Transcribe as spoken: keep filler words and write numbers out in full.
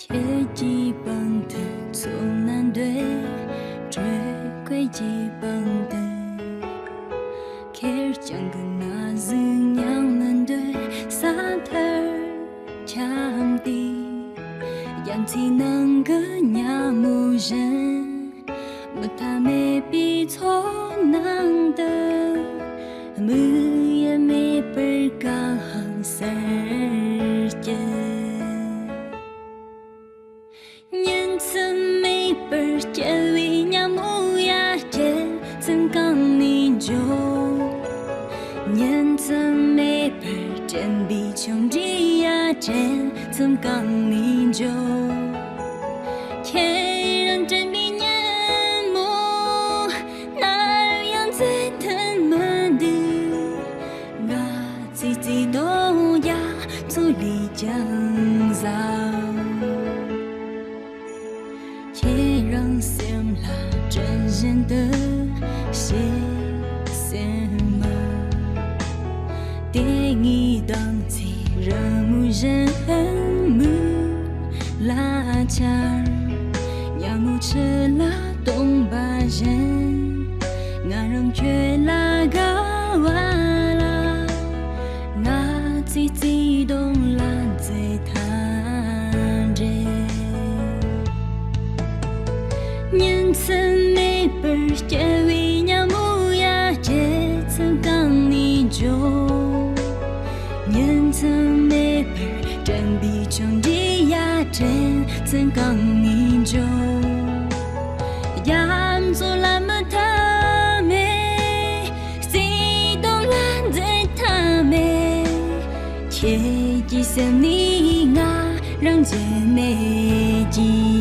ཁྱེད་ཀྱི་པང་དུ་ཚོགས་ན་འདོད། དྲོད་ཁོལ་གྱི་པང་དུ་ཁེར་རྐྱང་གི་ན་ཟུག་མྱངས་ན་འདོད། ས་མཐར་འཁྱམས་ཏེ་རྒྱ་མཚོའི་ནང་གི་ཉ་མོ་བཞིན། མུ་མཐའ་མེད་པའི་མཚོ་ནང་དུ་མིག་ཡིད་མེད་པར་གང་ཧང་སར་སྐྱེལ། ཉིན་མཚན་མེད་པར་སྐྱེལ་བའི་ཉ་མོ་ཡ། སྐྱེལ་མཚམས་གང་ནས་འཇོག་ཉིན་མཚན་མེད་པར་དྲན་པའི་ཆུང་འདྲིས་ཡ། དྲན་མཚམས་གང་ནས་འཇོག་ཁྱེད་རང་དྲན་པའི་ཉིན་མོ་ནམ་ཡང་བརྗེད་ཐུབ་མི་འདུག་ང་ཚོའི་བརྩེ་དུང་རྒྱ་མཚོ་ལས་ཀྱང་ཟབ། ཁྱེད་རང་སེམས་ལ་དྲན་བཞིན་དུ་ཞེས་སེམས་མ། དེ་ངའི་དང་ཚེ་རིང་མོ་བཞིན་མིག་ལ་འཆར། ཉ་མོ་ཆུ་ལ་གཏོང་པ་བཞིན། ང་རང་ཁྱོད་ལ་དགའ་བ་ལ། ང་ཚོའི་བརྩེ་དུང་ལ་མཛད་མཐའ་འདྲེན། ཉིན་མཚན་མེད་པར་སྐྱེལ་བའི་ཉ་མོ་ཡ། སྐྱེལ་མཚམས་གང་ནས་འཇོག་ཉིན་མཚན་མེད་པར་དྲན་པའི་ཆུང་འདྲིས་ཡ། དྲན་མཚམས་གང་ནས་འཇོག་རྒྱ་མཚོ་ལ་མུ་མཐའ་མེད། བརྩེ་དུང་ལ་མཛད་མཐའ་མེད། ཁྱེད་ཀྱི་སེམས་ནས་ང་རང་བརྗེད་མེད་ཀྱི།